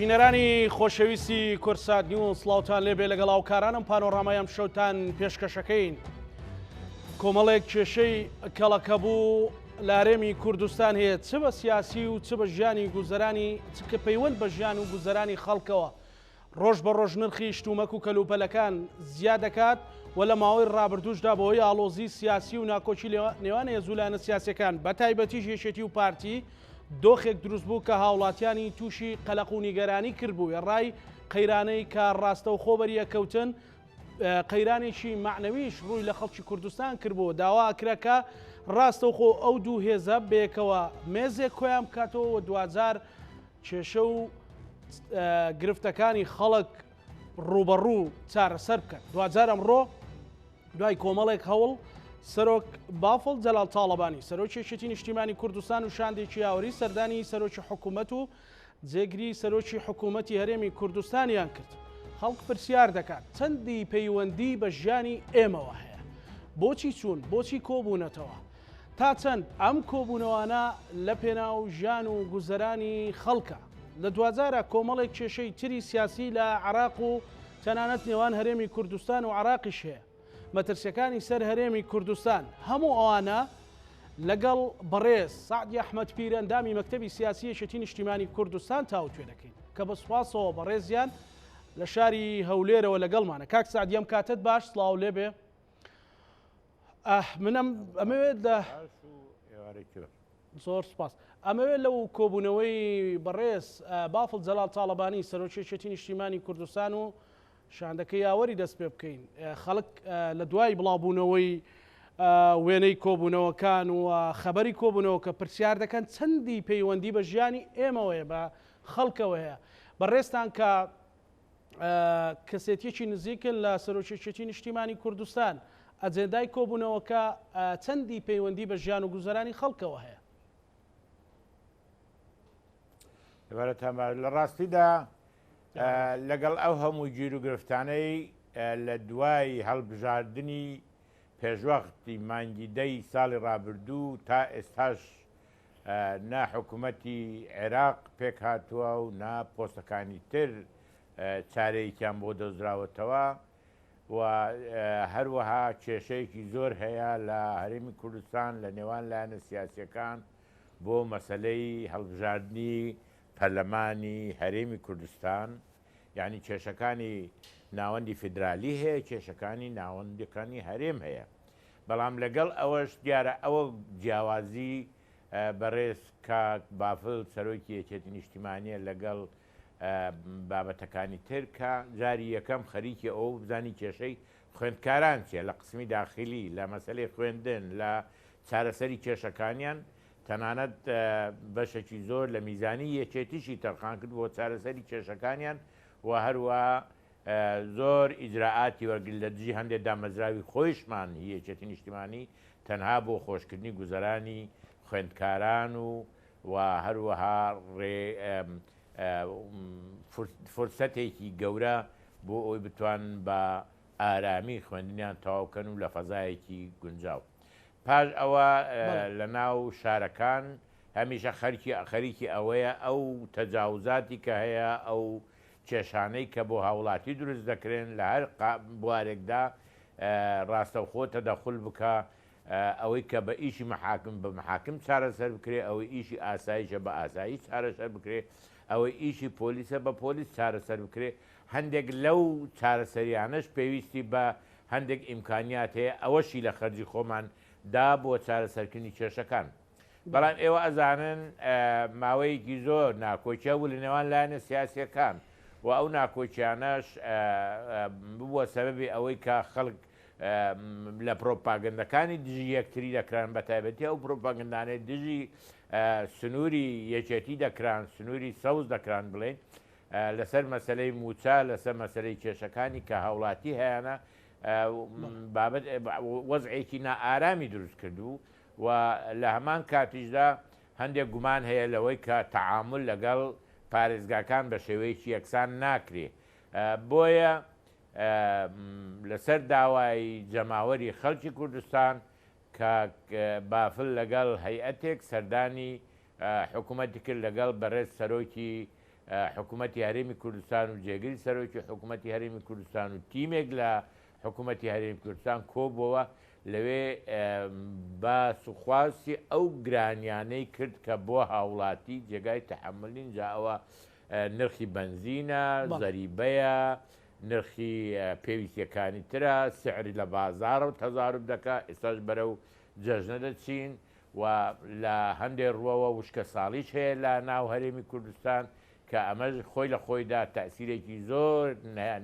بینەرانی خۆشەویستی کوردسات نیوز سڵاوتان لێبێ لەگەڵ هاوکارانم پانۆڕامای ئەم شەوتان پێشکەشەکەین کۆمەڵێک کێشەی کەڵەکەبوو لە هەرێمی کوردستان هەیە چ بە سیاسی و چ بە ژیانی گوزەرانی چ کە پەیوەند بە ژیان و گوزەرانی خەڵکەوە ڕۆژ بە ڕۆژ نرخی شتومەک و کەلوپەلەکان زیاد دەکات و لە ماوەی ڕابردووشدا بەهۆی ئاڵۆزی سیاسی و ناکۆکی نێوان هێز و لایەنە سیاسیەکان بە تایبەتیش یەکێتی و پارتی دۆخێک دروست بوو کە هاوڵاتیانی تووشی قەلەق و نیگەرانی کردبوو وێڕای قەیرانەی کە ڕاستەوخۆ بەریەکەوتن قەیرانێکی مەعنەویش ڕووی لە خەڵکی کوردستان کردبوو داوا ئەکرا کە ڕاستەوخۆ ئەو دوو هێزە بەیەکەوە مێزێک کۆیان بکاتەوە و دواجار کێشە و گرفتەکانی خەڵک ڕووبەڕوو چارەسەر بکەن. دواجار ئەمڕۆ دوای کۆمەڵێک هەوڵ سەرۆک بافڵ جەلال تاڵەبانی سەرۆکی یەکێتی نیشتیمانی کوردستان و شاندێکی یاوەری سەردانی سەرۆکی حکوومەت و جێگری سەرۆکی حکوومەتی هەرێمی کوردستانیان کرد. خەڵک پرسیار دەکات چەندی پەیوەندی بە ژیانی ئێمەوە هەیە؟ بۆچی چوون؟ بۆچی کۆبوونەتەوە؟ تا چەند ئەم کۆبوونەوانە لە پێناو ژیان و گوزەرانی خەڵکە؟ لە دواجارا کۆمەڵێک کێشەی تری سیاسی لە عێراق و تەنانەت نێوان هەرێمی کوردستان و عێراقیش هەیە. مەترسیەکانی سەر هەرێمی کوردستان، هەموو ئەوانە لەگەڵ بەڕێز سەعدی ئەحمەد پیر ئەندامی مەکتەبی سیاسی یەکێتی نیشتیمانی کوردستان تاوتوێ دەکەین کە بە سوپاسەوە بەڕێزیان لە شاری هەولێرەوە لەگەڵمانە. کاک سەعدی ئەم کاتەت باش، سڵاو لێبێ. منم ئەمەوێت لە زۆر سپاس ئەمەوێت لەو کۆبوونەوەی بەڕێز بافڵ جەلال تاڵەبانی سەرۆکی یەکێتی نیشتیمانی کوردستان و شاندەکە یاوەری دەست پێ بکەین خەڵک لە دوای بڵاوبوونەوەی وێنەی کۆبوونەوەکان و خەبەری کۆبوونەوەکە پرسیار دەکەن چەندی پەیوەندی بە ژیانی ئێمەوەیە بە خەڵکەوە هەیە بەڕێزتان کە کەسێتیەکی نزیکن لە سەرۆکی یەکێتی نیشتیمانی کوردستان، ئەجێندای کۆبوونەوەکە چەندی پەیوەندی بە ژیان و گوزەرانی خەڵکەوە هەیە؟ لە ڕاستیدا لەگەڵ ئەو هەموو گیر و گرفتانەی لە دوای هەڵبژاردنی پێشوەختی مانگی دەی ساڵی ڕابردوو تا ئێستاش نە حکومەتی عێراق پێکهاتووە و نە پۆستەکانی تر چارەیەکیان بۆ دۆزراوەتەوە و هەروەها کێشەیەکی زۆر هەیە لە هەرێمی کوردستان لە نێوان لایەنە سیاسیەکان بۆ مەسەلەی هەڵبژاردنی پەرلەمانی هەرێمی کوردستان یعنی کێشەکانی ناوەندی فیدرالی هەیە کێشەکانی ناوەندەکانی هەرێم هەیە بەڵام لەگەڵ ئەوەش دیارە ئەوە جیاوازی بەڕێز کاک بافل سەرۆکی یەکێتی نیشتیمانیە لەگەڵ بابەتەکانی تر کە جاری یەکەم خەریکی ئەوە بزانی کێشەی خوێندکاران چیە لە قسمی داخلی لە مەسەلەی خوێندن لە چارەسەری کێشەکانیان تەنانەت بەشێکی زۆر لە میزانی یەکێتیشی تەرخان کرد بۆ چارەسەری کێشەکانیان و هەروە زۆر ئیجرائاتی وەرگرت لە دژی هەندێک دامەزراوی خۆیشمان هی یەکێتی نیشتیمانی تەنها بۆ خۆشکردنی گوزەرانی خوێندکاران و و هەروەها ڕێ فرسەتێکی گەورە بۆ ئەوی بتوان بە ئارامی خوێندنیان تەواو کەن و لە فەزایەکی گونجاو. پاش ئەوە لە ناو شارەکان هەمیشە خەرکی خەریکی ئەوەیە ئەو تەجاوزاتی کە هەیە ئەو کێشانەی کە بۆ هاوڵاتی دروست دەکرێن لە هەر بوارێکدا ڕاستەوخۆ تەدەخول بکا، ئەوەی کە بە ئیشی مەحاکم بە مەحاکم چارەسەر بکرێ، ئەوەی ئیشی ئاسایشە بە ئاسایش چارەسەر بکرێ، ئەوەی ئیشی پۆلیسە بە پۆلیس چارەسەر بکرێ، هەندێک لەو چارەسەریانەش پێویستی بە هەندێک ئیمکانیات هەیە، ئەوەشی لە خەرجی خۆمان دا بۆ چارەسەرکردنی کێشەکان. بەڵام ئێوە ئەزانن ماوەیەکی زۆر ناکۆکی هەبوو لە نێوان لایەنە سیاسیەکان و ئەو ناکۆکیانەش ببووە سەبەبی ئەوەی کە خەڵک لە پرۆپاگەندەکانی دژی یەکتری دەکران بە تایبەتی ئەو پرۆپاگەندانەی دژی سنووری یەکێتی دەکران سنووری سەوز دەکران بڵێن لەسەر مەسلەی موچە لەسەر مەسلەی کێشەکانی کە هاوڵاتی هەیەە بابەت وەزعێکی نائارامی دروست کردبوو و لە هەمان کاتیشدا هەندێک گومان هەیە لەوەی کە تەعامول لەگەڵ پارێزگاکان بە شێوەیەکی یەکسان ناکرێ بۆیە لەسەر داوای جەماوەری خەڵکی کوردستان کاک بافل لەگەڵ هەیئەتێک سەردانی حکوومەتی کرد لەگەڵ بەڕێز سەرۆکی. حکوومەتی هەرێمی کوردستان و جێگری سەرۆکی حکوومەتی هەرێمی کوردستان و تیمێک لە حکوومەتی هەرێمی کوردستان کۆبووەوە لەوێ باس و خواستی ئەو گرانیانەی کرد کە بۆ هاوڵاتی جێگای تەحەمول نین جا ئەوە نرخی بەنزینە، زەریبەیە، نرخی پێویستیەکانی ترە، سعری لە بازاڕەوە تەزاروب دەکا، ئێستاش بەرەو جەژنە دەچین و لە هەندێ ڕووەوە وشکەساڵیش هەیە لە ناو هەرێمی کوردستان کە ئەمەش خۆی لە خۆیدا تەئسیرێکی زۆر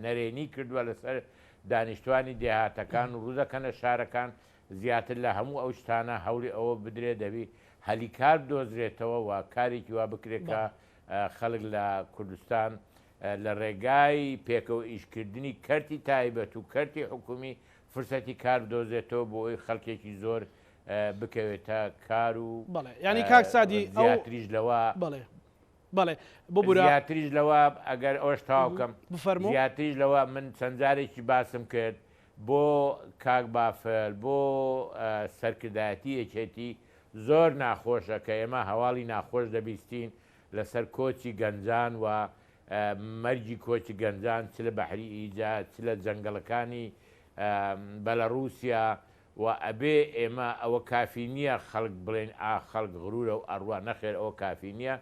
نەرێنی کردووە لەسەر دانیشتوانی دێهاتەکان و ڕوودەکەنە شارەکان، زیاتر لە هەموو ئەو شتانە هەوڵی ئەوە بدرێ دەبی هەلی کار بدۆزرێتەوە و کارێکی وا بکرێت کە خەڵک لە کوردستان لە ڕێگای پێکەوە ئیشکردنی کەرتی تایبەت و کەرتی حکومی فرسەتی کار بدۆزێتەوە بۆ ئەوی خەڵکێکی زۆر بکەوێتە کار و بەڵێ یانی کاک سادی زیاتریش لەوە بەڵێ بەڵێ ببورە زیاتریش لەوە ئەگەر ئەوش تەواو کەم بفەرموو زیاتریش لەوە من چەند جارێکی باسم کرد بۆ کاک بافل بۆ سەرکردایەتی یەکێتی زۆر ناخۆشە کە ئێمە هەواڵی ناخۆش دەبیستین لەسەر کۆچی گەنجان و مەرگی کۆچی گەنجان چ لە بەحری ئیجە چ لە جەنگەڵەکانی بەلەڕوسیا و ئەبێ ئێمە ئەوە کافی نییە خەڵک بڵێن ئا خەڵک غرورە و ئەڕوا نەخێر ئەوە کافی نییە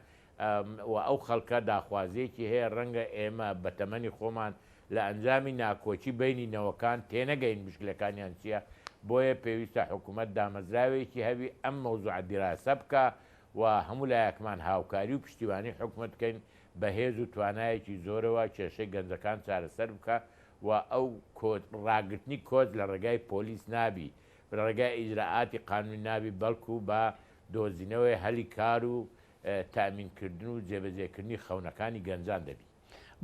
و ئەو خەڵکە داخوازیەکی هەیە ڕەنگە ئێمە بە تەمەنی خۆمان لە ئەنجامی ناکۆکی بەینی نەوەکان تێنەگەین مشکلەکانیان چیە بۆیە پێویستە حکومەت دامەزراوێکی هەبی ئەم مەوزوعە دیراسە بکا و هەموو لایەکمان هاوکاری و پشتیوانی حکومەت بکەین بە هێز و توانایەکی زۆرەوە کێشەی گەنجەکان چارەسەر بکا و ئەو کۆچ ڕاگرتنی کۆچ لە ڕێگای پۆلیس نابی لە ڕێگای ئیجرائاتی قانونی نابی بەڵکو بە دۆزینەوەی هەلی کار و تەئمین کردن و جێبەجێکردنی خەونەکانی گەنجان دەبی.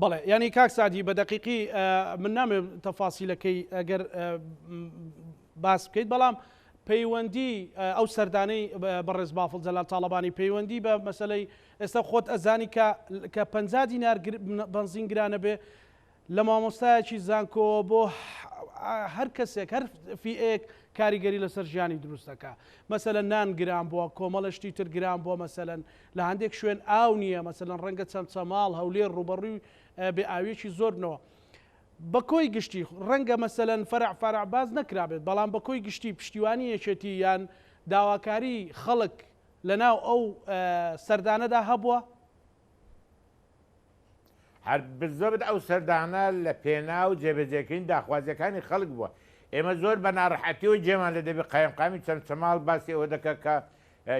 بەڵێ یانی کاک سەعدی بە دەقیقی من نامەوێت تەفاسیلەکەی ئەگەر باس بکەیت بەڵام پەیوەندی ئەو سەردانەی بەڕێز بافڵ جەلال تاڵەبانی پەیوەندی بە مەسەلەی ئێستا خۆت ئەزانی کە کە 50 دینار بەنزین گرانە بێ لە مامۆستایەکی زانکۆوە بۆ هەر کەسێک هەر فیئەیەک کاریگەری لەسەر ژیانی دروست دەکا مەسەلەن نان گران بووە کۆمەڵە شتی تر گران بووە مەسەلەن لە هەندێک شوێن ئاو نییە مەسەلەن ڕەنگە چەمچەماڵ هەولێر ڕووبەڕووی بێ ئاویەکی زۆر بنەوە بە کۆی گشتی ڕەنگە مەسەلەن فەرع فەرع باز نەکرابێت بەڵام بە کۆی گشتی پشتیوانی یەکێتی یان داواکاری خەڵک لەناو ئەو سەردانەدا هەبووە؟ هەر بالزبط ئەو سەردانە لە پێناو جێبەجێکردنی داخوازیەکانی خەڵک بووە. ئێمە زۆر بە ناڕەحەتیەوە گوێمان لێ دەبی قایمقامی چەمچەماڵ باسی ئەوە دەکا کە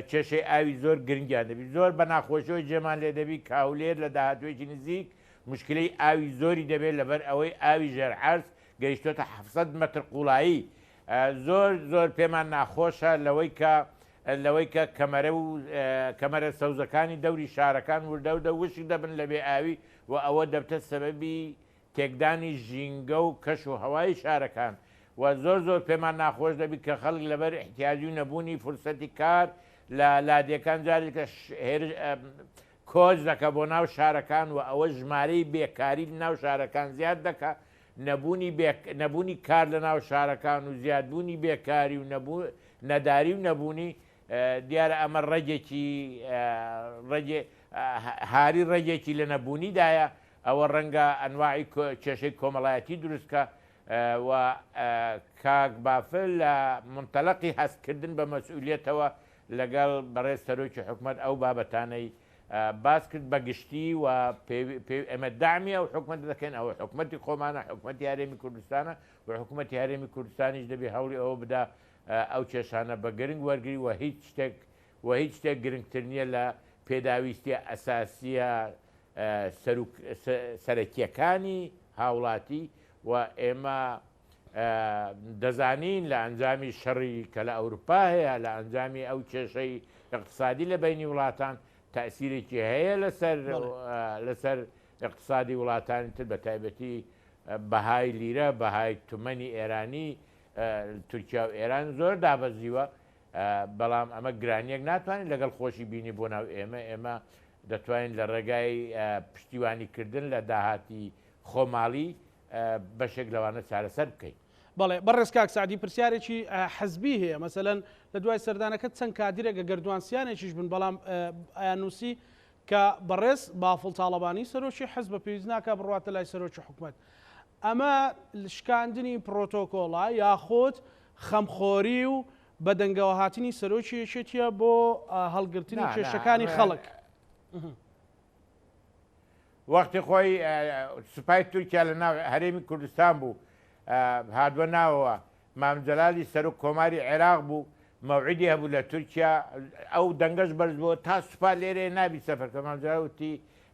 کێشەی ئاوی زۆر گرنگیان دەبی. زۆر بە ناخۆشیەوە گوێمان لێ دەبی کە هەولێر لە داهاتوویەکی نزیک موشکلەی ئاوی زۆری دەبێت لەبەر ئەوەی ئاوی ژێر عەرز گەیشتۆتە 700 مەتر قوڵایی. زۆر زۆر پێمان ناخۆشە لەوەی کە لەوەی کە کەمەرە و کەمەرە سەوزەکانی دەوری شارەکان وردەوردە وشک دەبن لە بێ ئاوی و ئەوە دەبتە سەبەبی تێکدانی ژینگە و کەش و هەوای شارەکان و زۆر زۆر پێمان ناخۆش دەبی کە خەڵک لەبەر ئیحتیاجی و نەبوونی فرسەتی کار لە لادێکان جارێکە هێرش کۆچ دەکا بۆ ناو شارەکان و ئەوە ژمارەی بێکاری لە ناو شارەکان زیاد دەکا نەبوونی بێ نەبوونی کار لە ناو شارەکان و زیادبوونی بێکاری و نەبوو نەداری و نەبوونی دیارە ئەمە ڕەگێکی ڕەگێ هاری ڕەگێکی لە نەبوونیدایە ئەوە ڕەنگە ئەنواعی کێشەی کۆمەڵایەتی دروست کە و کاک بافل لە مونتەلەقی هەستکردن بە مەسئولیەتەوە لەگەڵ بەڕێز سەرۆکی حکومەت ئەو بابەتانەی باس کرد بە گشتی و ئێمە دەعمی ئەو حکومەتە دەکەین، ئەوە حکومەتی خۆمانە، حکومەتی هەرێمی کوردستانە و حکومەتی هەرێمی کوردستانیش دەبێ هەوڵی ئەوە بدا ئەو کێشانە بە گرنگ وەرگری و هیچ شتێک و هیچ شتێک گرنگتر نییە لە پێداویستیە ئەساسیە سەرەکیەکانی هاوڵاتی و ئێمە دەزانین لە ئەنجامی شەڕی کە لە ئەوروپا هەیە، لە ئەنجامی ئەو کێشەی ئیقتسادی لە بەینی وڵاتان تەئسیرێکی هەیە لەسەر لەسەر ئیقتسادی وڵاتانی تر بە تایبەتی بەهای لیرە، بەهای تومەنی ئێرانی تورکیا و ئێران زۆر دابەزیوە، بەڵام ئەمە گرانیەک ناتوانین لەگەڵ خۆشی بینی بۆ ناو ئێمە، ئێمە دەتوانین لە ڕێگای پشتیوانیکردن لە داهاتی خۆماڵی بەشێک لەوانە چارەسەر بکەین. بەڵێ بەڕێز کاک سەعدی پرسیارێکی حزبی هەیە مەسەلەن لە دوای سەردانەکەت چەند کادیرێک ئەگەر دوانسیانێکیش بن بەڵام ئەیان نووسی کە بەڕێز بافڵ تاڵەبانی سەرۆکی حزب پێویست ناکا بڕواتە لای سەرۆکی حکومەت. ئەمە شکاندنی پڕۆتۆکۆڵە یاخود خەمخۆری و بەدەنگەوەهاتنی سەرۆکی یەکێتیە بۆ هەڵگرتنی کێشەکانی خەڵک؟ وەختی خۆی سوپای تورکیا لە ناو هەرێمی کوردستان بوو هاتووە ناوەوە مام جەلالی سەرۆک کۆماری عێراق بوو مەوعیدی هەبوو لە تورکیا ئەو دەنگەش بەرز بووە تا سوپا لێرەیە نابی سەفەر کە مام جەلال وتی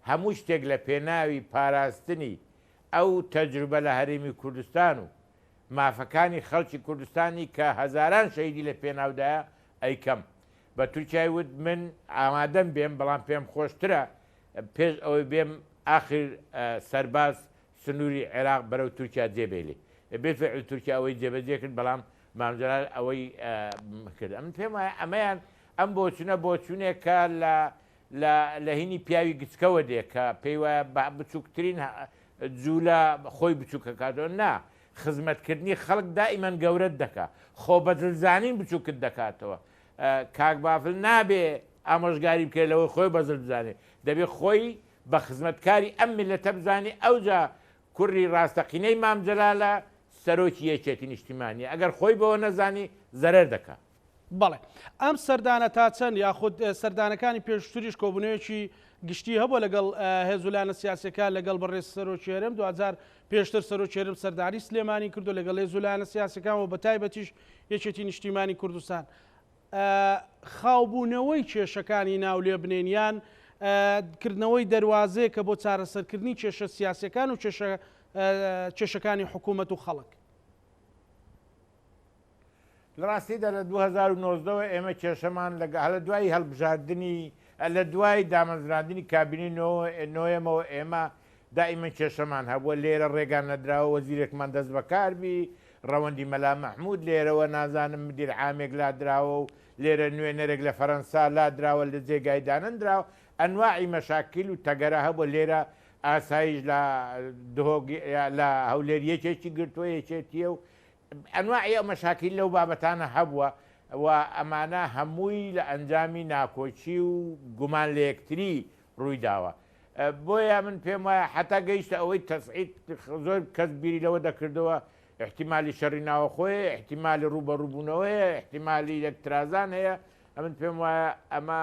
هەموو شتێک لە پێناوی پاراستنی ئەو تەجروبە لە هەرێمی کوردستان و مافەکانی خەڵکی کوردستانی کە هەزاران شەهیدی لە پێناودایە ئەیکەم. بە تورکیای وت من ئامادەم بێم بەڵام پێم خۆشترە پێش ئەوەی بێم ئاخر سەرباز سنووری عێراق بەرەو تورکیا جێ بێلێ. بالفعل تورکیا ئەوەی جێبەجێ کرد بەڵام مام جەلال ئەوەی کرد. ئەمن پێم وایە ئەمەیان ئەم بۆچونە بۆچونێکە لە لە لە هینی پیاوی گچکەوە دێ کە پێی وایە بە بچووکترین جوولە خۆی بچووکەکاتەوە نا خزمەتکردنی خەڵک دائیمەن گەورەت دەکا خۆ بەزلزانین بچووکت دەکاتەوە کاک بافل نابێ ئامۆژگاری بکرێت لەوەی خۆی بەزل بزانێ دەبێ خۆی بە خزمەتکاری ئەم میللەتە بزانێ ئەوجا کوڕی ڕاستەقینەی مام جەلالە سەرۆکی یەکێتی نیشتیمانیە ئەگەر خۆی بەوە نەزانی زەرەر دەکا. بەڵێ ئەم سەردانە تا چەند یاخود سەردانەکانی پێشتریش کۆبوونەوەیەکی گشتی هەبووە لەگەڵ هێز و لایەنە سیاسیەکان لەگەڵ بەڕێز سەرۆکی هەرێم دواجار پێشتر سەرۆکی هەرێم سەردانی سلێمانی کردو لەگەڵ هێز و لایەنە سیاسیەکان و بەتایبەتیش یەکێتی نیشتیمانی کوردستان خاوبوونەوەی کێشەکانی ناو لێ بنێن یان کردنەوەی دەروازەیەکە بۆ چارەسەرکردنی کێشە سیاسیەکان و کێشە کێشەکانی حکوومەت و خەڵک. لە ڕاستیدا لە 2019 وە ئێمە کێشەمان لەگە لە دوای هەڵبژاردنی لە دوای دامەزراندنی کابینەی نۆیەمەوە ئێمە دائیمەن کێشەمان هەبووە لێرە ڕێگان نەدراوە وەزیرێکمان دەست بەکار بی ڕەوەندی مەلا مەحمود لێرەوە نازانم مدیر عامێک لادراوە و لێرە نوێنەرێک لە فەرەنسا لادراوە لە جێگای دانەندراوە ئەنواعی مەشاکیل و تەگەرە هەبووە لێرە ئاسایش لە دهۆک لە هەولێر یەکێکی گرتووە یەکێتیە و ئەنواعی ئەو مەشاکیل لەو بابەتانە هەبووە و ئەمانە هەمووی لە ئەنجامی ناکۆکی و گومان لە یەکتری ڕووی داوە. بۆیە من پێم وایە حەتا گەیشتە ئەوەی تەسعید زۆر کەس بیری لەوە دەکردەوە ئیحتیمالی شەڕی ناوەخۆ هەیە، ئیحتیمالی ڕووبەڕووبوونەوە هەیە، ئیحتیمالی لێکترازان هەیە. ئەمن پێم وایە ئەمە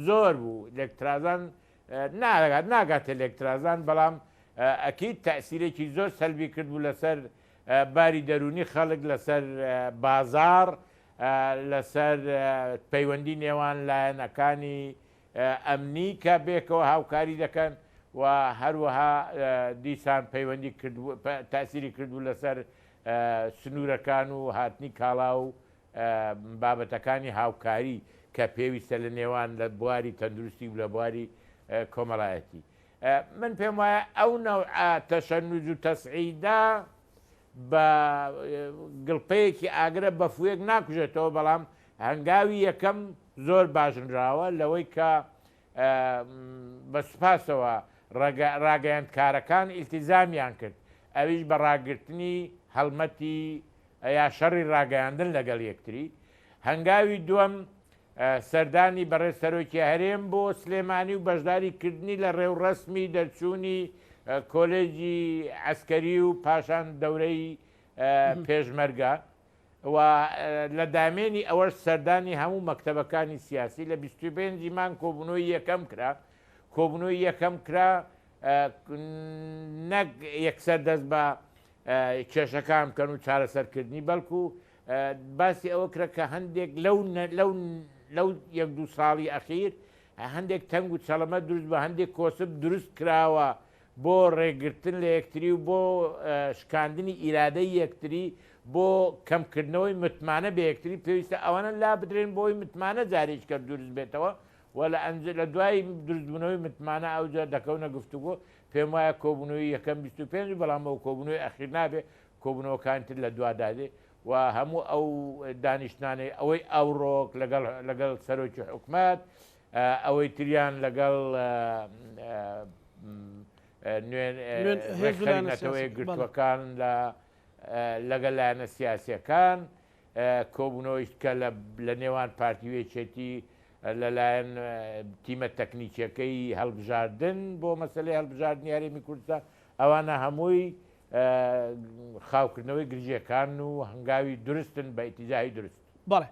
زۆر بوو لێکترازان ناگات ناگاتە لێکترازان بەڵام ئەکید تەئسیرێکی زۆر سەلبی کردبوو لەسەر باری دەروونی خەڵک، لەسەر بازاڕ، لەسەر پەیوەندی نێوان لایەنەکانی ئەمنی کە بێکەوە هاوکاری دەکەن و هەروەها دیسان پەیوەندی کردبوو تاسیری کردبوو لەسەر سنوورەکان و هاتنی کاڵا و بابەتەکانی هاوکاری کە پێویستە لە نێوان لە بواری تەندروستی و لە بواری کۆمەڵایەتی. من پێم وایە ئەو نەوعە تەشەنوج و تەسعیدە بە گڵپەیەکی ئاگرە بە فوویەک ناکوژێتەوە، بەڵام هەنگاوی یەکەم زۆر باش نراوە لەوەی کە بە سوپاسەوە ڕاگەیاندکارەکان ئیلتیزامیان کرد، ئەویش بە ڕاگرتنی هەڵمەتی یا شەڕی ڕاگەیاندن لەگەڵ یەکتری. هەنگاوی دووەم سەردانی بەڕێز سەرۆکی هەرێم بۆ سلێمانی و بەشداری کردنی لە ڕێوڕەسمی دەرچوونی کۆلێجی عەسکەری و پاشان دەورەی پێشمەرگە و لە دامێنی ئەوەش سەردانی هەموو مەکتەبەکانی سیاسی لە 25 ی مانگ کۆبوونەوەی یەکەم کرا کۆبوونەوەی یەکەم کرا نەک یەکسەر دەست بە کێشەکان بکەن و چارەسەرکردنی بەڵکو باسی ئەوە کرا کە هەندێک لەو لەو لەو یەک دوو ساڵی ئەخیر هەندێک تەنگ و چەڵەمە دروست بە هەندێک کۆسپ دروست کراوە بۆ ڕێگرتن لە یەکتری و بۆ شکاندنی ئیرادەی یەکتری بۆ کەمکردنەوەی متمانە بە یەکتری پێویستە ئەوانە لا بدرێن بۆی متمانە جارێکە دروست بێتەوە و لە ئەنج لە دوای دروستبوونەوەی متمانە ئەوجا دەکەونە گفتوگۆ پێم وایە کۆبوونەوەی یەکەم 25 بەڵام ئەو کۆبوونەوەی ئەخیر نابێ کۆبوونەوەکانی تر لە دوادا دێ و هەموو ئەو دانیشتنانەی ئەوەی ئەوڕۆک لەگەڵ لەگەڵ سەرۆکی حکومەت ئەوەی تریان لەگەڵ ڕێکخەری نەتەوە یەکگرتووەکان لە لەگەڵ لایەنە سیاسیەکان کۆبوونەوەی کە لە نێوان پارتی و یەکێتی. لەلایەن تیمە تەکنیکیەکەی هەڵبژاردن بۆ مەسەلەی هەڵبژاردنی هەرێمی کوردستان ئەوانە هەمووی خاوکردنەوەی گرژیەکان و هەنگاوی دروستن بە ئیتیجاهی دروست. بەڵێ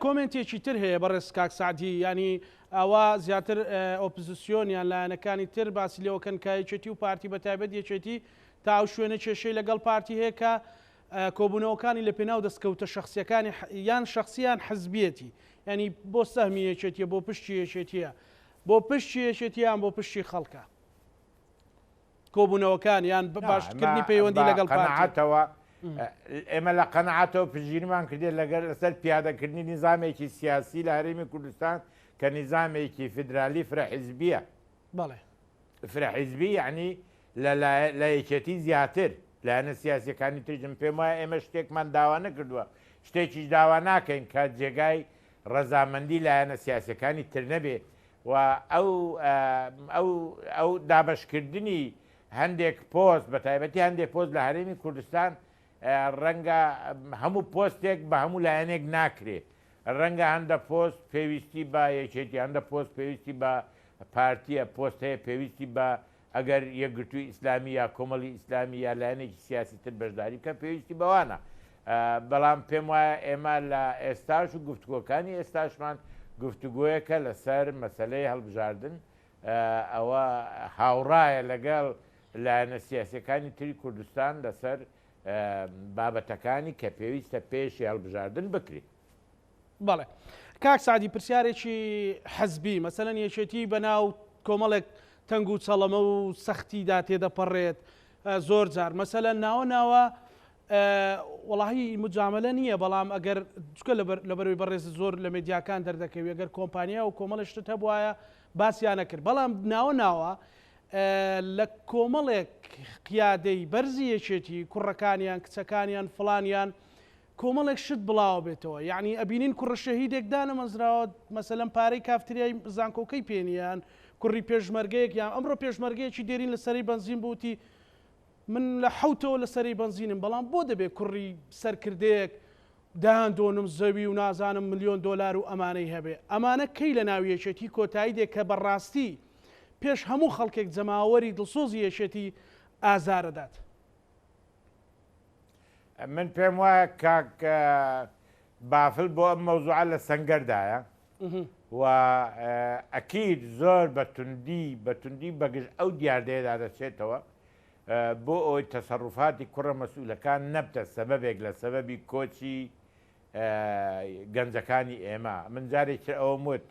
کۆمێنتێکی تر هەیە بەڕێز کاک سەعدی یانی ئەوە زیاتر ئۆپزسیۆن یان لایەنەکانی تر باسی لێوەکەن کە یەکێتی و پارتی بە تایبەت یەکێتی تا ئەو شوێنە کێشەی لەگەڵ پارتی هەیە کە کۆبوونەوەکانی لە پێناو دەستکەوتە شەخسیەکانی یان شەخسیان حزبیەتی ینی بۆ سەهمی یەکێتیە بۆ پشتی یەکێتیە بۆ پشتی یەکێتیان بۆ پشتی خەڵکە کۆبوونەوەکان یان باشترکردنی پەیوەندی لەگەڵ پارتی. قەناعەتەوە ئێمە لە قەناعەتەوە پشتگیریمان کردێت لەگەر لەسەر پیادەکردنی نیزامێکی سیاسی لە هەرێمی کوردستان کە نیزامێکی فیدرالی فرە حیزبیە. بەڵێ. فرە حیزبی یعنی لە یەکێتی زیاتر لایەنە سیاسیەکانی تریش من پێم وایە ئێمە شتێکمان داوا نەکردووە شتێکیش داوا ناکەین کە جێگای ڕەزامەندی لایەنە سیاسیەکانی تر نەبێ و ئەو ئەو ئەو دابەشکردنی هەندێک پۆست بە تایبەتی هەندێک پۆست لە هەرێمی کوردستان ڕەنگە هەموو پۆستێک بە هەموو لایەنێک ناکرێ ڕەنگە هەندە پۆست پێویستی بە یەکێتی هەندە پۆست پێویستی بە پارتیە پۆست هەیە پێویستی بە ئەگەر یەکگرتووی ئیسلامی یا کۆمەڵی ئیسلامی یا لایەنێکی سیاسی تر بەشداری بکەن پێویستی بەوانە. بەڵام پێم وایە ئێمە لە ئێستاش و گفتوگۆکانی ئێستاشمان گفتوگۆیەکە لەسەر مەسەلەی هەڵبژاردن ئەوە هاوڕایە لەگەڵ لایەنە سیاسیەکانی تری کوردستان لەسەر بابەتەکانی کە پێویستە پێشی هەڵبژاردن بکرێت. بەڵێ کاک سەعدی پرسیارێکی حزبی مەسەلەن یەکێتی بەناو کۆمەڵێک تەنگ و چەڵەمە و سەختیدا تێدەپەڕێت زۆر جار مەسەلەن ناوە ناوە وەڵاهی مجاملە نییە بەڵام ئەگەر چکە لەبەروی بەڕێز زۆر لە مێدیاکان دەردەکەوی ئەگەر کۆمپانیا و کۆمەڵی شتت هەبوایە باسیانە کرد بەڵام ناوە ناوە لە کۆمەڵێک قیادەی بەرزی یەکێتی کوڕەکانیان کچەکانیان فڵانیان کۆمەڵێک شت بڵاوە بێتەوە یەعنی ئەبینین کوڕە شەهیدێک دانەمەزراوە مەسەلەن پارەی کافتریای زانکۆکەی پێ نیە یان کوڕی پێشمەرگەیەک یان ئەمڕۆ پێشمەرگەیەکی دێرین لە سەرەی بەنزین بوو وتی من لە حەوتەوە لە سەرەی بەنزینم بەڵام بۆ دەبێ کوڕی سەرکردەیەک دەیان دۆنم زەوی و نازانم ملیۆن دۆلار و ئەمانەی هەبێ ئەمانە کەی لە ناو یەکێتی کۆتایی دێ کە بەڕاستی پێش هەموو خەڵکێک جەماوەری دڵسۆزی یەکێتی ئازارەدات. من پێم وایە کاک بافل بۆ ئەم مەوزوعە لە سەنگەردایە و ئەکید زۆر بە توندی بە توندی بەگژ ئەو دیاردەیەدا دەچێتەوە بۆ ئەوەی تەسەڕوفاتی کوڕە مەسئولەکان نەبتە سەبەبێک لە سەبەبی کۆچی گەنجەکانی ئێمە من جارێکی ئەوەم وت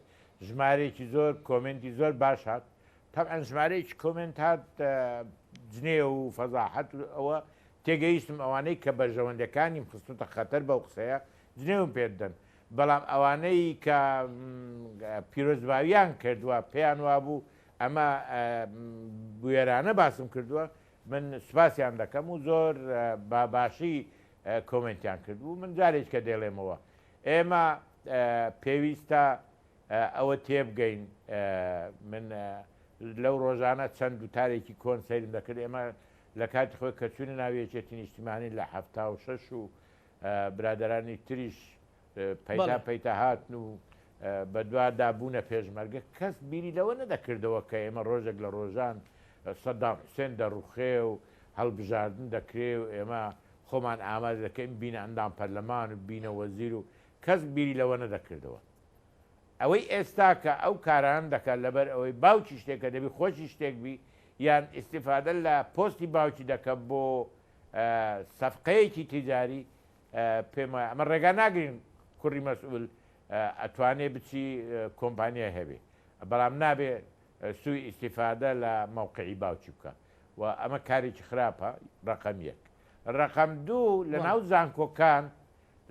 ژمارەیەکی زۆر کۆمێنتی زۆر باش هات تەبعەن ژمارەیەکی کۆمێنت هات جنێو و فەزاحەت و ئەوە تێگەیشتم ئەوانەی کە بەرژەوەندەکانیم خستوتە خەتەر بەو قسەیە جنێوم پێ بدەن بەڵام ئەوانەی کە پیرۆزباویان کردووە پێیان وابوو ئەمە بوێرانە باسم کردووە من سوپاسیان دەکەم و زۆر بە باشی کۆمێنتیان کردبوو من جارێک کە دەڵێمەوە ئێمە پێویستە ئەوە تێبگەین من لەو ڕۆژانە چەند وتارێکی کۆن سەیرم دەکرد ئێمە لە کاتی خۆی کە چوونە ناو یەکێتی نیشتیمانی لە 76 و برادرانی تریش پەیتا پەیتا هاتن و بەدوادا بوونە پێشمەرگە کەس بیری لەوە نەدەکردەوە کە ئێمە ڕۆژێک لە ڕۆژان سەدام حوسێن دەڕوخێ و هەڵبژاردن دەکرێ و ئێمە خۆمان ئامادە دەکەین بینە ئەندام پەرلەمان و بینە وەزیر و کەس بیری لەوە نەدەکردەوە. ئەوەی ئێستا کە ئەو کارانە دەکات لەبەر ئەوەی باوکی شتێکە دەبی خۆشی شتێک بی یان ئیستیفادە لە پۆستی باوکی دەکە بۆ سەفقەیەکی تیجاری پێم وایە ئەمە ڕێگا ناگرین کوڕی مەسئول ئەتوانێ بچی کۆمپانیای هەبێ بەڵام نابێ سوی ئیستیفادە لە مەوقعی باوکی بکە و ئەمە کارێکی خراپە ڕقم یەک ڕقم دوو لە ناو زانکۆکان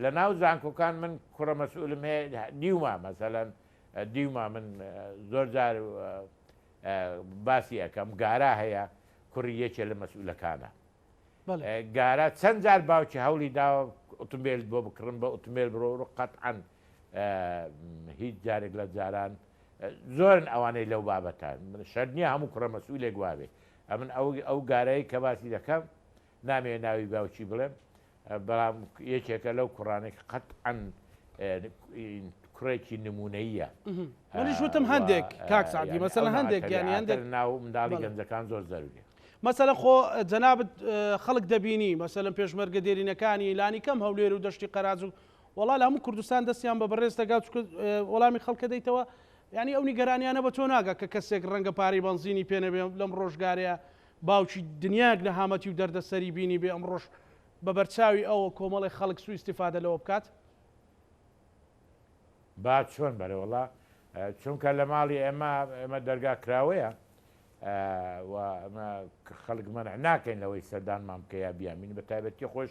لە ناو زانکۆکان من کوڕە مەسئولم هەیە دیومە مەسەلەن دیومە من زۆر جار باسی ئەەکەم گارا هەیە کوڕی یەکێ لە مەسئولەکانە گارا چەند جار باوکی هەوڵی داوە ئۆتۆمبیل بۆ بکڕن بە ئۆتۆمبیل بڕۆ و قەتعەن هیچ جارێک لە جاران زۆرن ئەوانەی لەو بابەتە شەر نییە هەموو کوڕە مەسئولێک وابێ ئەمن ئەو ئەو گارایی کە باسی دەکەم نامەوێ ناوی باوکی بڵێم بەڵام یەکێکە لەو کوڕانەی کە قەتعەن. کوڕێکی نمونەییە. منیش وتم هەندێک کاک سەعدی مەسەلەن هەندێک یانی هەندێک ناو منداڵی گەنجەکان زۆر زەروریە. مەسەلەن خۆ جەنابت خەڵک دەبینی مەسەلەن پێشمەرگە دێرینەکانی لانی کەم هەولێر و دەشتی قەراج و وەڵا لە هەموو کوردستان دەستیان بە بەڕێز دەگات چونکە وەڵامی خەڵکە دەیتەوە یانی ئەو نیگەرانیانە بە تۆ ناگا کە کەسێک ڕەنگە پارەی بەنزینی پێ نەبێ لەم ڕۆژگارەیە باوکی دنیایەک نەهامەتی و دەردەسەری بینی بێ ئەمڕۆش بە بەرچاوی ئەوە کۆمەڵێک خەڵک سوو ئیستیفادە لەوە بکات. با چۆن بەرێ وەڵا چونکە لە ماڵی ئێمە ئێمە دەرگا کراوەیە و ئەمە خەڵک مەنع ناکەین لەوەی سەردانمان بکە یا بیامین بە تایبەتی خۆش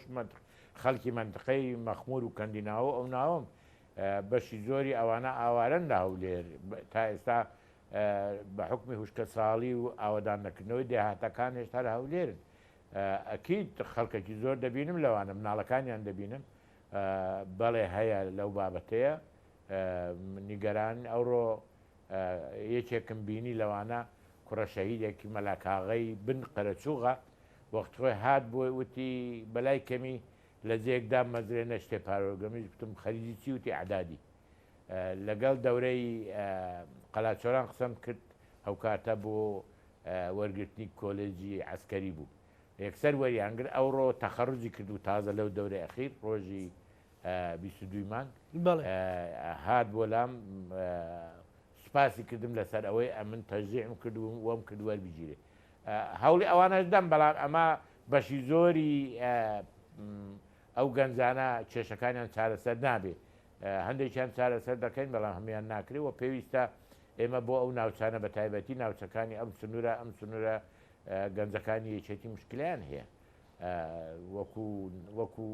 خەڵکی مەنتقەی مەخمور و کەندیناوە ئەو ناوم بەشی زۆری ئەوانە ئاوارەن لە هەولێر تا ئێستا بە حکمی هوشکە ساڵی و ئاوەدان نەکردنەوەی دێهاتەکان هێشتا لە هەولێرن ئەکید خەڵکێکی زۆر دەبینم لەوانە مناڵەکانیان دەبینم بەڵێ هەیە لەو بابەتەیە نیگەران ئەوڕۆ یەکێکم بینی لەوانە کوڕە شەهیدێکی مەلا کاغەی بن قەرەچوغە وەخت خۆی هات بۆی وتی بەلای کەمی لە جێیەک داممەزرێنە شتێ پارۆگەمیش گوتم خەریجی چی وتی ئەعدادی لەگەڵ دەورەی قەلاچۆران قسەم کرد ئەوکاتە بۆ وەرگرتنی کۆلێجی عەسکەری بوو یەکسەر وەریان گرت ئەوڕۆ تەخەڕوجی کرد و تازە لەو دەورەی ئەخیر ڕۆژی 22 مانگ هات بۆ لام سوپاسی کردم لەسەر ئەوەی ئەمن تەشجیعم کرد و وەم کرد وەربگیرێ هەوڵی ئەوانەش دەم بەڵام ئەمە بەشی زۆری ئەو گەنجانە کێشەکانیان چارەسەر نابێ هەندێکیان چارەسەر دەکەین بەڵام هەموان ناکرێ و پێویستە ئێمە بۆ ئەو ناوچانە بە تایبەتی ناوچەکانی ئەم سنوورە ئەم سنوورە گەنجەکانی یەکێتی مشکلیان هەیە وەکو وەکو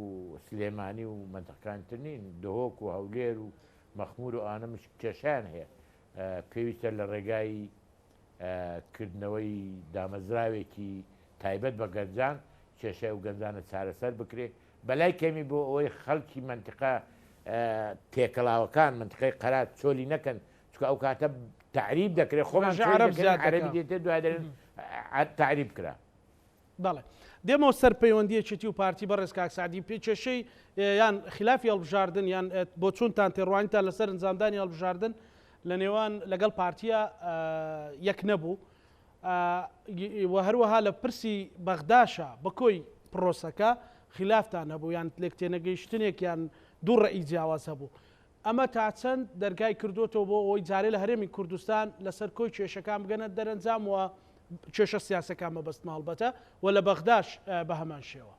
سلێمانی و مەنتقەکان تر نین دهۆک و هەولێر و مەخمور و ئانە کێشیان هەیە پێویستە لە ڕێگای کردنەوەی دامەزراوێکی تایبەت بە گەنجان کێشەی ئەو گەنجانە چارەسەر بکرێ بەلای کەمی بۆ ئەوەی خەڵکی مەنتقە تێکەڵاوەکان مەنتقەی قەرات چۆلی نەکەن چونکە ئەو کاتە تەعریب دەکرێت خۆمان ڕێژە عەرەب زیاد عەرەبی دەکا. دێتێ دوای دەرێن تەعریب کرا. بەڵێ دێمەوە سەر پەیوەندی یەکێتی و پارتی بەڕێز کاک سەعدی پێ کێشەی یان خلافی هەڵبژاردن یان بۆچوونتان تێڕوانینتان لەسەر ئەنجامدانی هەڵبژاردن لە نێوان لەگەڵ پارتیە یەک نەبوو و هەروەها لە پرسی بەغداشا بە کۆی پرۆسەکە خلافتان هەبوو یان لێک تێنەگەیشتنێک یان دوو ڕەئی جیاواز هەبوو ئەمە تا چەند دەرگای کردۆتەوە بۆ ئەوەی جارێ لە هەرێمی کوردستان لەسەر کۆی کێشەکان بگەنە دەرەنجام و کێشە سیاسەکان مەبەستمە هەڵبەتە و لە بەغداش بە هەمان شێوە؟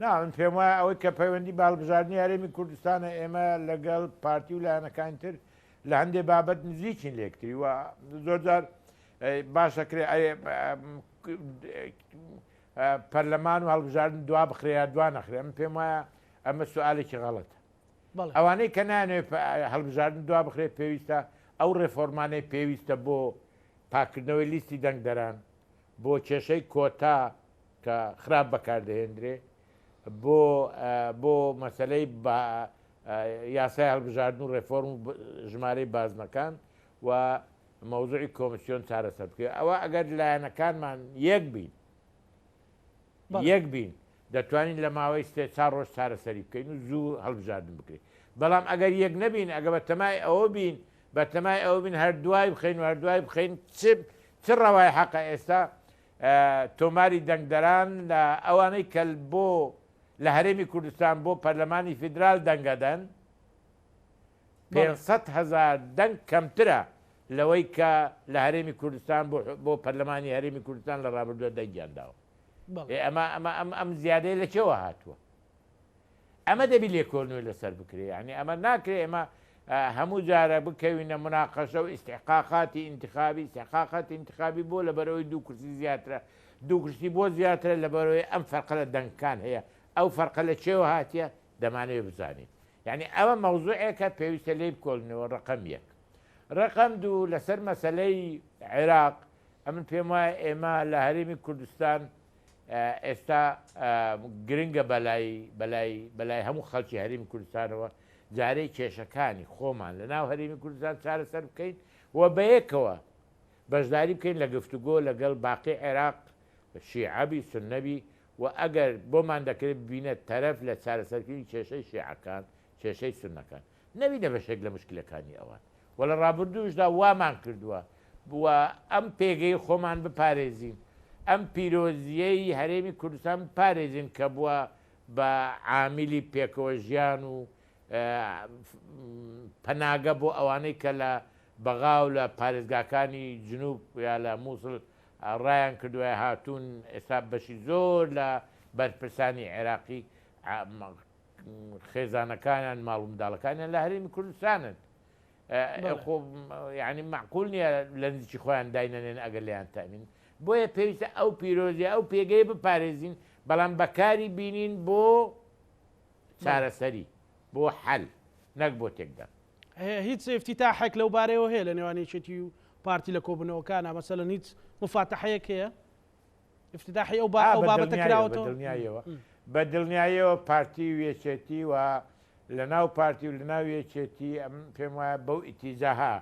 نا من پێم وایە ئەوەی کە پەیوەندی بە هەڵبژاردنی هەرێمی کوردستانە ئێمە لەگەڵ پارتی و لایەنەکانی تر لە هەندێ بابەت نزیکین لە یەکتری و زۆرجار باشە کرێ پەرلەمان و هەڵبژاردن دوا بخرێ یا دوا نەخرێ من پێم وایە ئەمە سوالێکی غەڵەتە. ئەوانەی کە نایانەوێت هەڵبژاردن دوا بخرێت پێویستە ئەو ڕێفۆرمانەی پێویستە بۆ پاککردنەوەی لیستی دەنگدەران، بۆ کێشەی کۆتا کە خراپ بەکاردەهێندرێ، بۆ بۆ مەسەلەی یاسای هەڵبژاردن و ڕێفۆرم و ژمارەی بازنەکان و مەوزوعی کۆمسیۆن چارەسەر بکرێت. ئەوە ئەگەر لایەنەکانمان یەک بین یەک بین دەتوانین لە ماوەی سێ چار ڕۆژ چارەسەری بکەین و زوو هەڵبژاردن بکرێت بەڵام ئەگەر یەک نەبین ئەگە بە تەمای ئەوە بین بە تەمای ئەوە بین هەر دوای بخەین و هەر دوای بخەین چ چ ڕەوای حەقە ئێستا تۆماری دەنگدەران لە ئەوانەی کە بۆ لە هەرێمی کوردستان بۆ پەرلەمانی فیدرال دەنگەدەن 500 هزار دەنگ کەمترە لەوەی کە لە هەرێمی کوردستان بۆ پەرلەمانی هەرێمی کوردستان لە ڕابردووە دەنگیان داوە. ئێ ئەمە ئەمە ئەم ئەم زیادەیە لە کێوە هاتووە؟ ئەمە دەبی لێکۆڵنەوەی لەسەر بکرێ یعنی ئەمە ناکرێ ئێمە هەموو جارە بکەوینە مناقەشە و ئیستحقاقاتی ئینتخابی ئیستحقاقاتی ئینتخابی بۆ لەبەرەوەی دوو کورسی زیاترە دوو کورسی بۆ زیاترە لەبەرەوەی ئەم فەرقە لە دەنگکان هەیە ئەو فەرقە لە کێوە هاتیە دەمانەوێت بزانین یعنی ئەوە مەوزوعێکە پێویستە لێی بکۆڵینەوە ڕقم یەک ڕقم دوو لەسەر مەسەلەی عێراق ئەمن پێم وایە ئێمە لە هەرێمی کوردستان ئێستا گرنگە بەلای بەلای بەلای هەموو خەڵکی هەرێمی کوردستانەوە جارەی کێشەکانی خۆمان لە ناو هەرێمی کوردستان چارەسەر بکەین و بەیەکەوە بەشداری بکەین لە گفتوگۆ لەگەڵ باقی عێراق شیعەبی سنەبی و ئەگەر بۆمان دەکرێت ببینە تەرەف لە چارەسەرکردنی کێشەی شیعەکان. کێشەی سوننەکان نەبینە بەشێک لە مشکلەکانی ئەوان و لە ڕابردووشدا وامان کردووە و ئەم پێگەی خۆمان بپارێزین، ئەم پیرۆزییەی هەرێمی کوردستان بپارێزین کە بووە بە عامیلی پێکەوە ژیان و پەناگە بۆ ئەوانەی کە لە بەغا و لە پارێزگاکانی جنوب یا لە مووسڵ ڕایان کردووە هاتوون ئێستا بەشی زۆر لە بەرپرسانی عێراقی خێزانەکانیان ماڵ و منداڵەکانیان لە هەرێمی کوردستانن خۆ یعنی معقول نییە لە نزیکی خۆیان داینەنێن ئەگەر لێیان تامین بۆیە پێویستە ئەو پیرۆزی ئەو پێگەی بپارێزین بەڵام بەکاری بینین بۆ چارەسەری بۆ حەل نەک بۆ تێکدان. هیچ ئیفتیتاحێک لەو بارەیەوە هەیە لە نێوان یەکێتی و پارتی لە کۆبوونەوەکانە مەسەلەن هیچ مفاتەحەیەک هەیە ئیفتیتاحی ئەو با ئەو بابەتە کراوەتەوە؟ دڵنیایەوە بە دڵنیایەوە پارتی و یەکێتی و لە ناو پارتی و لە ناو یەکێتی ئەم پێم وایە بەو ئیتیجاها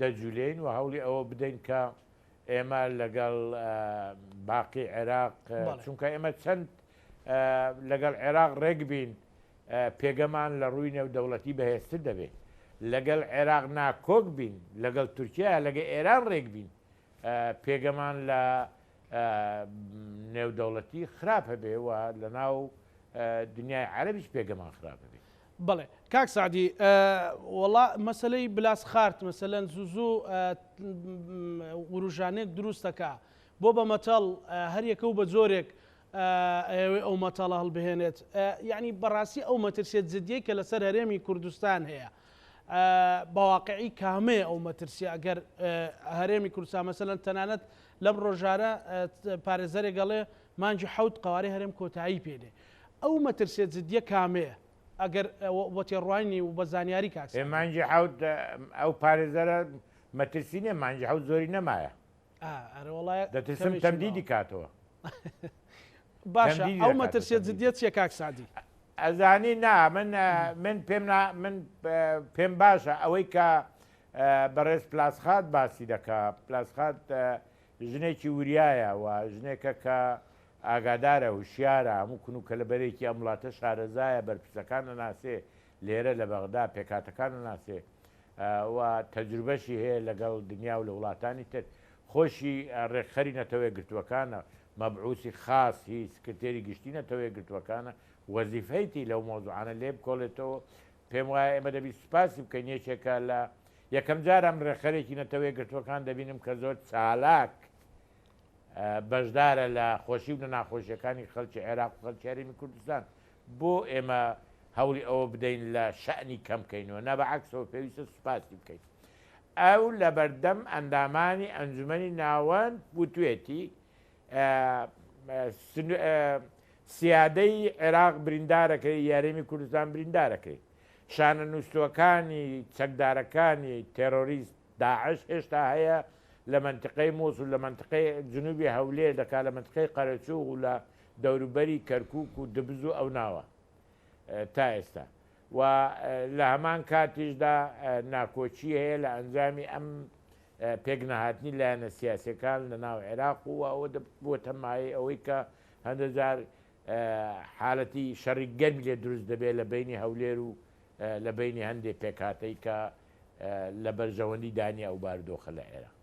دەجولێین و هەوڵی ئەوە بدەین کە ئێمە لەگەڵ باقی عێراق چونکە ئێمە چەند لەگەڵ عێراق ڕێک بین پێگەمان لە ڕووی نێودەوڵەتی بەهێزتر دەبێت لەگەڵ عێراق ناکۆک بین لەگەڵ تورکیا لەگە ئێران ڕێک بین پێگەمان لە نێودەوڵەتی خراپ هەبێ و لە ناو دنیای عەرەبیش پێگەمان خراپ هەبێ. بەڵێ کاک سەعدی وەڵا مەسەلەی بلاسخارت مەسەلەن زوو زوو وروژانێک دروست دەکا بۆ بە مەتەڵ هەر یەکە و بە جۆرێک ئەیەوێ ئەو مەتەڵە هەڵبهێنێت یعنی بەڕاستی ئەو مەترسیە جدیەی کە لەسەر هەرێمی کوردستان هەیە بە واقعی کامەیە ئەو مەترسیە ئەگەر هەرێمی کوردستان مەسەلەن تەنانەت لەم ڕۆژانە پارێزەرێک ئەڵێ مانگی حەوت قەوارەی هەرێم کۆتایی پێ دێ ئەو مەترسیە جدیە کامەیە ئەگەر بە تێڕوانینی و بە زانیاری کاک سەعدی؟ مانگی حەوت ئەو پارێزەرە مەترسی نیە مانگی حەوت زۆری نەمایە. ئەرێ وەڵا دەترسم تەمدیدی کاتەوە. باشە ئەو مەترسیە جدیە چیە کاک سەعدی؟ ئەزانی نا من من پێم نا من پێم باشە ئەوەی کە بەڕێز پلاسخات باسی دەکا پلاسخات ژنێکی وریایە و ژنێکە کە ئاگادارە هوشیارە هەموو کون و کەلەبەرێکی ئەم وڵاتە شارەزایە بەرپرسەکان ئەناسێ لێرە لە بەغدا پێکهاتەکان ئەناسێ و تەجروبەشی هەیە لەگەڵ دنیا و لە وڵاتانی تر خۆشی ڕێکخەری نەتەوە یەکگرتووەکانە مەبعوسی خاص هی سکرتێری گشتی نەتەوە یەکگرتووەکانە وەزیفەیتی لەو مەوزوعانە لێ بکۆڵێتەوە پێم وایە ئێمە دەبی سوپاسی بکەین یەکێکە لە یەکەم جار ئەم ڕێکخەرێکی نەتەوە یەکگرتووەکان دەبینم کە زۆر چالاک بەشدارە لە خۆشی و لە ناخۆشیەکانی خەڵکی عێراق و خەڵکی هەرێمی کوردستان بۆ ئێمە هەوڵی ئەوە بدەین لە شەئنی کەم کەینەوە نا بە عەکسەوە پێویستە سوپاسی بکەین ئەو لەبەردەم ئەندامانی ئەنجومەنی ناوەند وتوێتی سیادەی عێراق بریندارەکەی یارێمی کوردستان بریندارەکەی شانە نووسوەکانی چەکدارەکانی تێرۆریست داعش هێشتا هەیە لە مەنتیقەی موسڵ لە مەنتیقەی جنوبی هەولێر دەکا لە مەنتیقەی قەرەچوغ و لە دەوروبەری کەرکوک و دبز و ئەو ناوە تا ئێستا و لە هەمان کاتیشدا ناکۆکی هەیە لە ئەنجامی ئەم پێکنەهاتنی لایەنە سیاسەکان لە ناو عێراق و ئەوە بووەتە مایەی ئەوەی کە هەندێک جار حالەتی شەڕی گەرمی لێ دروست دەبێت لە بینی هەولێر و لە بەینی هەندێ پێکهاتەی کە لە بەرژەوەندی دانیە ئەو بارودۆخە لە عێراق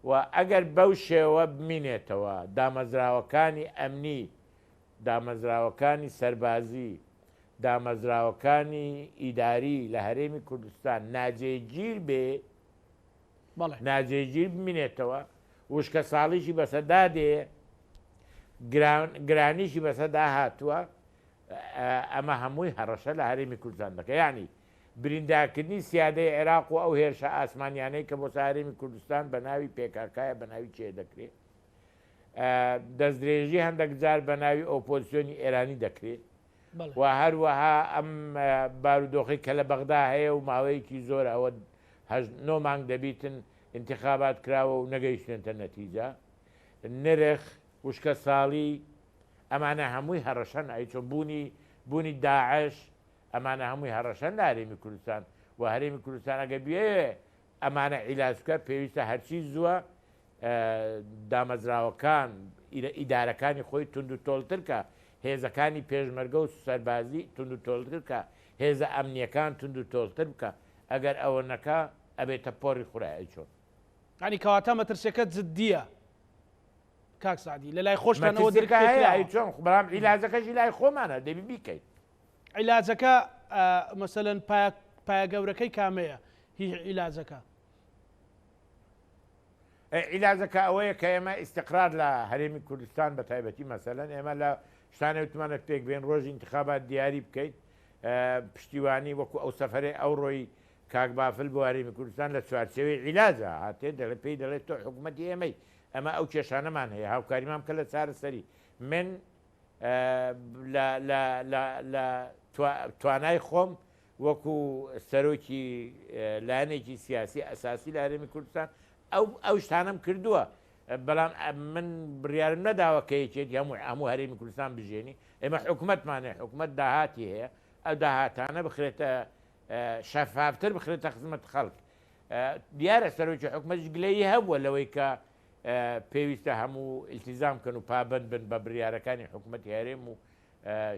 و ئەگەر بەو شێوە بمینێتەوە دامەزراوەکانی ئەمنی دامەزراوەکانی سەربازی دامەزراوەکانی ئیداری لە هەرێمی کوردستان ناجێگیر بێ ناجێگیر بمینێتەوە وشکە ساڵیشی بەسەدا دێ گرانیشی بەسەدا هاتووە ئەمە هەمووی هەڕەشە لە هەرێمی کوردستان دەکە یعنی بریندارکردنی سیادەی عێراق و ئەو هێرشە ئاسمانیانەی کە بۆ سەر هەرێمی کوردستان بە ناوی پێکاکایە بە ناوی چێ دەکرێت دەستدرێژی هەندێک جار بە ناوی ئۆپۆزیسیۆنی ئێرانی دەکرێت و هەروەها ئەم بارودۆخی کە لە بەغدا هەیە و ماوەیەکی زۆر ئەوە نۆ مانگ دەبیتن انتخابات کراوە و نەگەیشتێنتە نەتیجە نرخ وشکە ساڵی ئەمانە هەمووی هەڕەشەن ئەی چۆن بوونی بوونی داعش ئەمانە هەمووی هەڕەشەن لە هەرێمی کوردستان و هەرێمی کوردستان ئەگەر بیەوێ ئەمانە عیلاج بکە پێویستە هەرچی زووە دامەزراوەکان ئیدارەکانی خۆی توند و تۆڵتر کە هێزەکانی پێشمەرگە و سەربازی توند و تۆڵتر کە. هێزە ئەمنیەکان توند و تۆڵتر بکا ئەگەر ئەوە نەکا ئەبێتە پۆڕی خورای ئەی چۆن؟ یانی کەواتە مەترسیەکە جدیە کاک سەعدی لە لای خۆشتانەوە درک مەترسیەکە هەیە پێکراوە. ئەی چۆن بەڵام عیلاجەکەشی لای خۆمانە دەبی بیکەین. عیلاجەکە مەسەلەن پایە پایە گەورەکەی کامەیە هی عیلاجەکە؟ عیلاجەکە ئەوەیە کە ئێمە ئیستقرار لە هەرێمی کوردستان بە تایبەتی مەسەلەن ئێمە لە شتانێ وتمانە پێک بێن ڕۆژی ئینتخابات دیاری بکەین پشتیوانی وەکو ئەو سەفەرەی ئەوڕۆی کاک بافل بۆ هەرێمی کوردستان لە چوارچێوەی عیلاجە هاتێ دەڵێ پێی دەڵێت تۆ حکوومەتی ئێمەی ئەمە ئەو کێشانەمان هەیە هاوکاریمان بکە لە چارەسەری من لە توانای خۆم وەکو سەرۆکی لایەنێکی سیاسی ئەساسی لە هەرێمی کوردستان ئەو ئەو شتانەم کردووە بەڵام من بڕیارم نەداوە کە یەکێتی هەموو هەموو هەرێمی کوردستان بژێنی ئێمە حکومەتمانێ حکومەت داهاتی هەیە ئەو داهاتانە بخرێتە شەفافتر بخرێتە خزمەت خەڵک دیارە سەرۆکی حکومەتش گلەیی هەبووە لەوەی کە پێویستە هەموو ئیلتیزام بکەن و پابەند بن بە بریارەکانی حکومەتی هەرێم و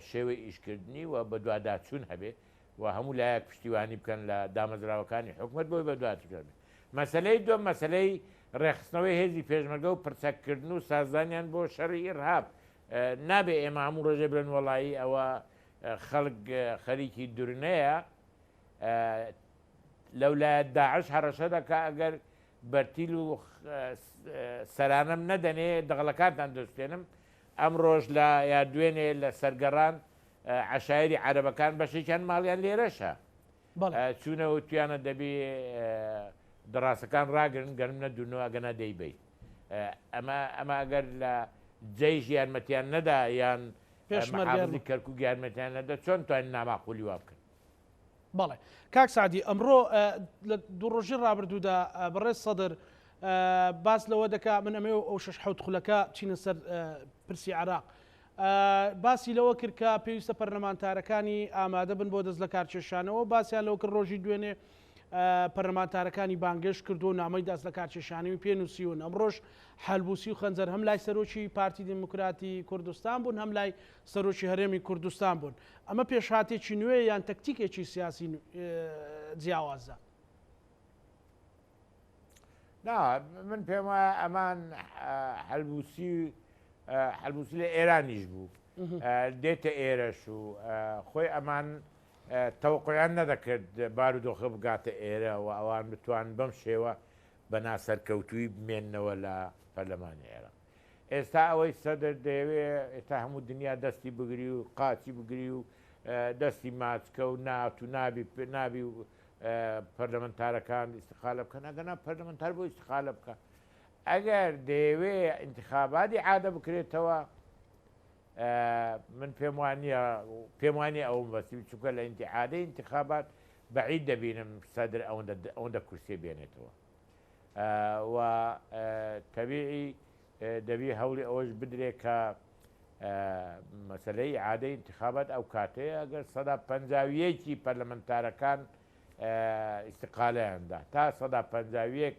شێوەی ئیشکردنی و بەدواداچوون هەبێ و هەموو لایەک پشتیوانی بکەن لە دامەزراوەکانی حکومەت بۆی بەدواداچوون هەبێ. مەسەلەی دووەم مەسەلەی ڕێکخستنەوەی هێزی پێشمەرگە و پرچەککردن و سازدانیان بۆ شەڕی ئیرهاب. نابێ ئێمە هەموو ڕۆژێ بڵێن وەڵایی ئەوە خەڵک خەریکی دورنەیە لەولایە داعش هەڕەشە دەکا ئەگەر بەرتیل و سەرانەم نەدەنێ دەغڵەکانتان دەستێنم ئەمڕۆش لە یا دوێنێ لە سەرگەڕان عەشایری عەرەبەکان بەشێکیان ماڵیان لێرەشە چوونە وتویانە دەبی دڕاسەکان ڕاگرن گەرم نەدونەوە ئەگەنا دەیبەین ئەمە ئەمە ئەگەر لە جەیش یارمەتیان نەدا یان پێشمەرگی کەرکک یارمەتیان نەدا چۆن توانین ناماقولی وا بکەن بەڵێ کاک سەعدی ئەمڕۆ لە دوو ڕۆژی ڕابردوودا بەڕێز سەدر باس لەوە دەکا من ئەمێ ئەو شش حوت خولەکە چینە سەر پرسی عراق باسی لەوە کرد کە پێویستە پەرلەمانتارەکانی ئامادە بن بۆ دەست لە کارکێشانەوە باسییان لەوە کرد ڕۆژی دوێنێ پەرلەمانتارەکانی بانگێش کردو و نامەی دەست لە کارکێشانەوەی پێ نووسیون ئەمڕۆژ حەلبوسی و خەنجەر هەم لای سەرۆکی پارتی دیموکراتی کوردستان بوون هەم لای سەرۆکی هەرێمی کوردستان بوون ئەمە پێشهاتێکی نوێ یان تەکتیکێکی سیاسی جیاوازە؟ نا من پێم وایە ئەمان حەلبوسی حەلبوسی لە ئێرانیش بوو دێتە ئێرەش و خۆی ئەمان تەوەقعیان نەدەکرد بارودۆخە بگاتە ئێرە و ئەوان بتوان بەم شێوە بە ناسەرکەوتووی بمێننەوە لە پەرلەمانی عێراق. ئێستا ئەوەی سەدر دەیەوێ ئێستا هەموو دنیا دەستی بگری و قاچی بگری و دەستی ماچکە و نات و نابی نابی و پەرلەمەنتارەکان ئیستقالە بکەن ئەگەنا پەرلەمەنتار بۆ ئیستقالە بکە ئەگەر دەیەوێ ئینتخاباتی عادە بکرێتەوە من پێم وانە پێم وانە ئەوم بەسی چونکە لە ئینتیعادەی انتخابات بەعید دەبینم سەدر ئەوەندە ئەوەندە کورسیە بێنێتەوە و تەبیعی دەبی هەوڵی ئەوەش بدرێ کە مەسلەی عادەی انتخابات ئەو کاتەیە ئەگەر سەدا پەنجاویەکی پەرلەمەنتارەکان ئیستقالەیاندا تا سەدا پەنجاویەک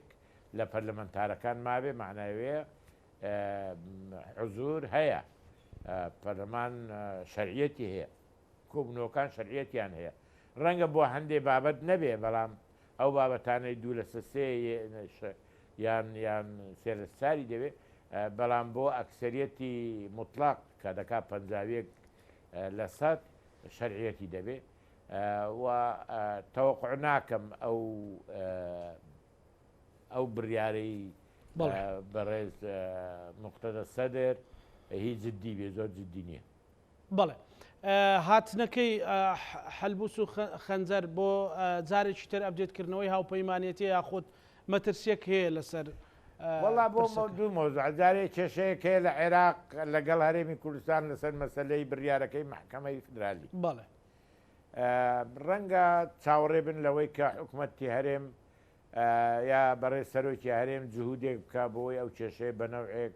لە پەرلەمەنتارەکان مابێ معناوێ حزور هەیە پەرلەمان شەرعیەتی هەیە کۆبوونەوەکان شەرعیەتیان هەیە ڕەنگە بۆ هەندێ بابەت نەبێ بەڵام ئەو بابەتانەی دوو لەسەر سێ یان یان سێ لە چاری دەوێ بەڵام بۆ ئەکسەریەتی موتڵەق کە دەکا پەنجاویەک لە سەد شەرعیەتی دەبێ و تەوەقع ناکەم ئەو ئەو بڕیارەی بەڕێز مقتەدە سەدر هی جدی بێ زۆر جدی نییە. بەڵێ هاتنەکەی حەلبوس و خەنجەر بۆ جارێکی تر ئەبدێت کردنەوەی هاوپەیمانێتی یاخود مەترسیەک هەیە لەسەر وەڵا بۆ دوو مەوزوع جارێ کێشەیەک هەیە لە عێراق لەگەڵ هەرێمی کوردستان لەسەر مەسەلەی بڕیارەکەی مەحکەمەی فیدرالی. بەڵێ. ڕەنگە چاوەڕێ بن لەوەی کە حکومەتی هەرێم یا بەڕێز سەرۆکی هەرێم جهودێک بکا بۆی ئەو کێشەیە بە نەوعێک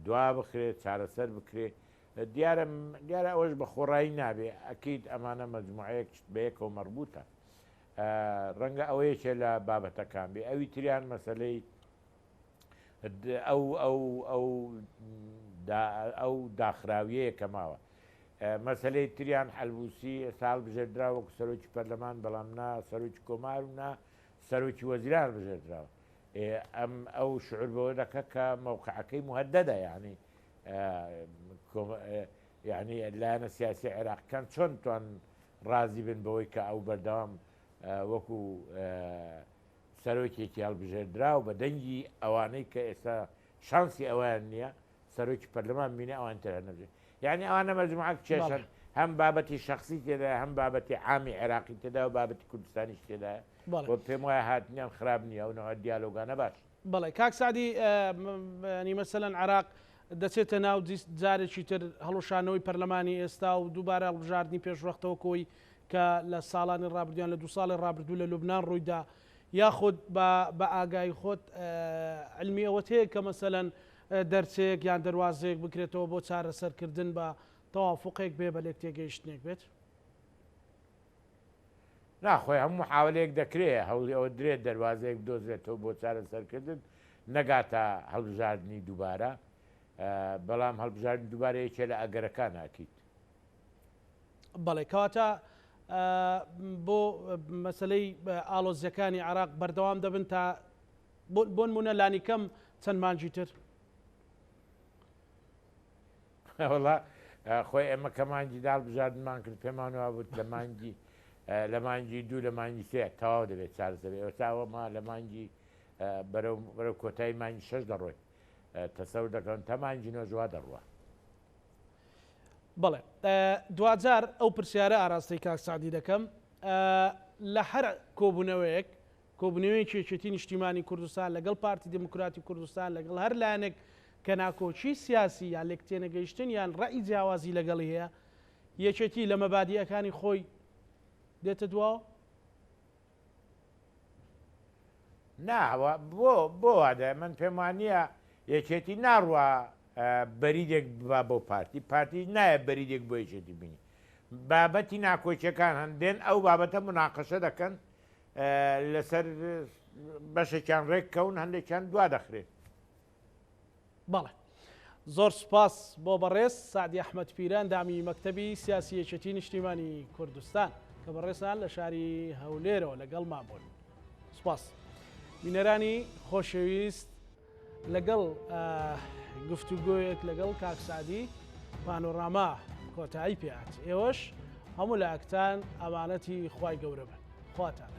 دوا بخرێت چارەسەر بکرێت دیارە دیارە ئەوەش بە خۆڕایی نابێ ئەکید ئەمانە مەجموعەیەک شت بەیەکەوە مەڕبووتە ڕەنگە ئەوە یەکێ لە بابەتەکان بێ ئەوی تریان مەسەلەی ئەو ئەو ئەو ئەو داخراویەیە کە ماوە. مەسەلەی تریان حەلبوسی ئێستا هەڵبژێردراوە وەکو سەرۆکی پەرلەمان بەڵام نا سەرۆکی کۆمار و نا سەرۆکی وەزیران هەڵبژێردراوە ئەم ئەو شعور بەوە دەکە کە مەوقعەکەی مهددە یعنی یعنی لایەنە سیاسی عێراقەکان چۆن توان ڕازی بن بەوەی کە ئەو بەردەوام وەکو سەرۆکێکی هەڵبژێردراو بە دەنگی ئەوانەی کە ئێستا شانسی ئەویان نییە سەرۆکی پەرلەمان بینێ ئەوان تر هەر نەبژێ یعنی ئەوانە مەجموعەک کێشەن هەم بابەتی شخصی تێدایە هەم بابەتی عامی عێراقی تێدا و بابەتی کوردستانیش تێدایە و پێم وایە هاتنیان خراپ نییە ئەو نەوە دیالۆگانە باش. بەڵێ کاک سەعدی ینی مەسەلەن عێراق دەچێتە ناو جارێکی تر هەڵوشانەوەی پەرلەمانی ئێستا و دووبارە هەڵبژاردنی پێشوەختەوە کۆی کە لە ساڵانی ڕابردویان لە دو ساڵی ڕابردوو لە لوبناان ڕوویدا یاخود بە ئاگای خۆت علمی ئەوەت هەیە کە مەسەلەن دەرچەیەک یان دەروازەیەک بکرێتەوە بۆ چارەسەرکردن بە تەوافوقێک بێ بە لێکتێگەیشتنێک بێت؟ نا خۆی هەموو محاولەیەک دەکرێ هەوڵی ئەوە درێت دەروازەیەک بدۆزرێتەوە بۆ چارەسەرکردن نەگاتە هەڵبژاردنی دووبارە بەڵام هەڵبژاردنی دووبارە یەکێ لە ئەگەرەکان ئەکید. بەڵێ کەواتە بۆ مەسلەی ئاڵۆزیەکانی عراق بەردەوام دەبن تا بۆنمونە لانیکەم چەند مانگی تر؟ وەڵا خۆی ئێمە کە مانگی داڵ بژاردنمان کرد پێمان وابوو لە مانگی لە مانگی دوو لە مانگی سێ تەواو دەبێت چارەسەر دەبێت ئێستا ئەوە لە مانگی بەرەو بەرەو کۆتایی مانگی شەش دەڕۆین تەسەور دەکەن تا مانگی نۆ وا دەڕوا. بەڵێ دواجار ئەو پرسیارە ئاراستەی کاک سەعدی دەکەم لە هەر کۆبوونەوەیەک کۆبوونەوەیەکی یەکێتی نیشتیمانی کوردستان لەگەڵ پارتی دیموکراتی کوردستان لەگەڵ هەر لایەنێک کە ناکۆکی سیاسی یان لێکتێنەگەیشتن یان ڕەئی جیاوازی لەگەڵی هەیە، یەکێتی لە مەبادیئەکانی خۆی دێتە دواوە؟ نا بۆ بۆ وا دە من پێم وانییە یەکێتی ناڕوا بەریدێک ببا بۆ پارتی پارتیش نایە بەریدێک بۆ یەکێتی بینی بابەتی ناکۆکیەکان هەن دێن ئەو بابەتە مناقەشە دەکەن لەسەر بەشێکیان ڕێک کەون هەندێکیان دوا دەخرێن. بەڵێ زۆر سوپاس بۆ بەڕێز سەعدی ئەحمەد پیرە ئەندامی مەکتەبی سیاسی یەکێتی نیشتیمانی کوردستان کە بەڕێزان لە شاری هەولێرەوە لەگەڵمان بوون سوپاس بینەرانی خۆشەویست لەگەڵ گفتوگۆیەک لەگەڵ کاک سەعدی پانۆراما کۆتایی پێهات ئێوەش هەموو لایەکتان ئەمانەتی خوای گەورە بن خواتان.